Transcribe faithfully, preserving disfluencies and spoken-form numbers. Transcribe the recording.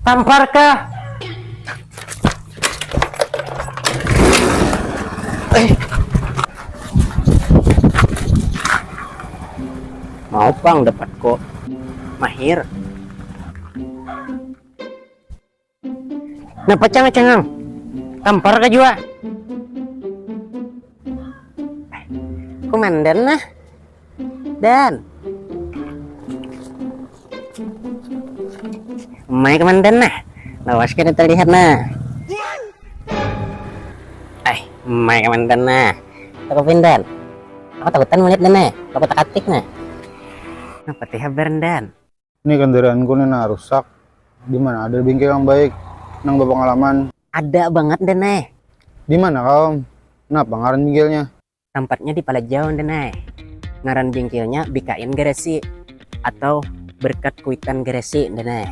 Tampar kah? Mau pang dapat ko mahir. Napa cang cengang? Tampar ka jua. Kumandan nah. Dan. Mai kumandan nah. Lawas kada terlihat nah. Eh, mai kumandan nah. Takupin dan. Aku takutan melihat dan eh. Aku takatik nah. Napa tih habar dan? Ini kendaraanku nih nah rusak. Di mana ada bengkel yang baik, nang berpengalaman? Ada banget dan eh. Di mana kau? Napa ngaran bengkelnya? Tempatnya di Palajau dan eh. Ngaran bengkelnya B K N Garasi atau Berkat Kuitan Garasi dan eh.